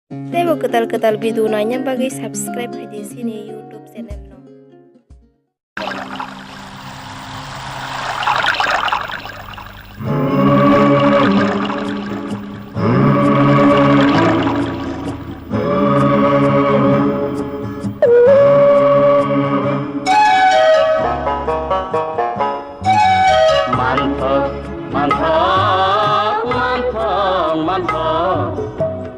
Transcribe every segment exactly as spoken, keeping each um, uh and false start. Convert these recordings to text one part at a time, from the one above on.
Tei bo kwtal kwtal video naina bagwi subscribe khaidi chini YouTube channel no. Manthok, manthok, manthok, manthok,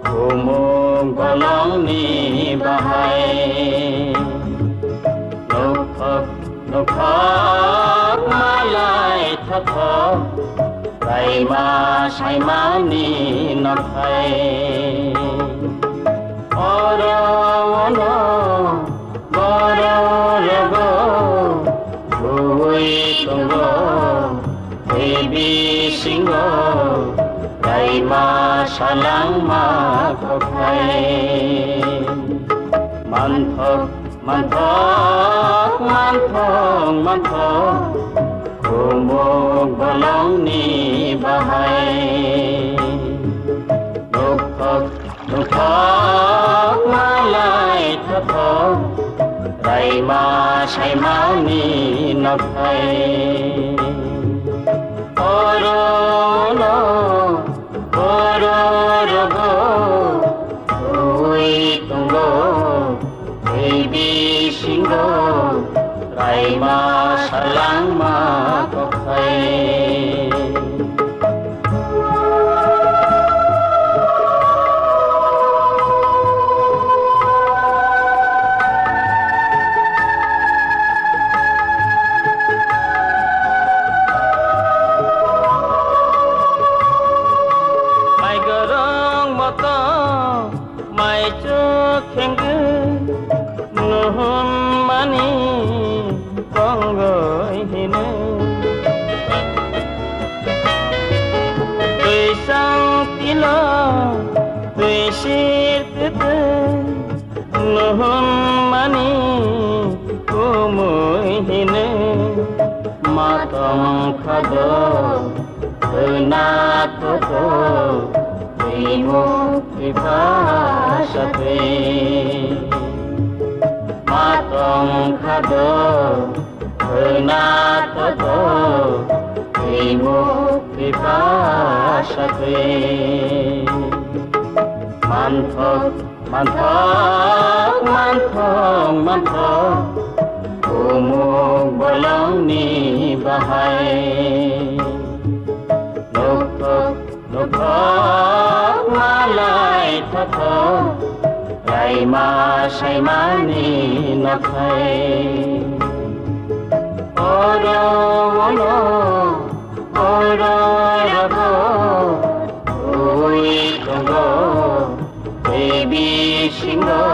kumung bolongni bahai. Nukthok, nukthok, malai thothok, raima saimani nokhai. Oro ono bororogo thwi tongo, tei bisingo raima salangma kokhai. Manthok, manthok, manthok, manthok, kumuk bolongni bahai. Nukthok, nukthok, malai thothok, raima saimani nokhai. Oro ono bororogo thwi tongo, tei bisingo raima salangma kokhai. Mai gorong motong, mai chuk khengkhe, nuhun mani tongoi hino. Twi sang tilo, twi sir tete, nuhun mani kumui hino. Matong khado, khna toto, twi muk twi pasa twi. Matong khado, khna toto, twi muk twi pasa twi. Manthok, manthok, manthok, manthok, kumuk bolongni bahai. Nukthok, nukthok, malai thothok, raima saimani nokhai. Oro ono, oro rogo, ui tongo, tei bisingo,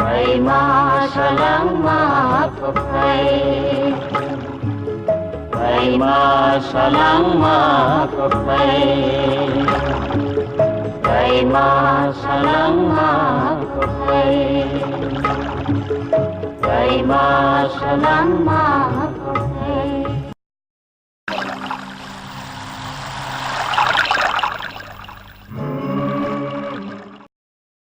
raima salangma kokhai. Raima salangma kokhai. Raima salangma kokhai. Raima salangma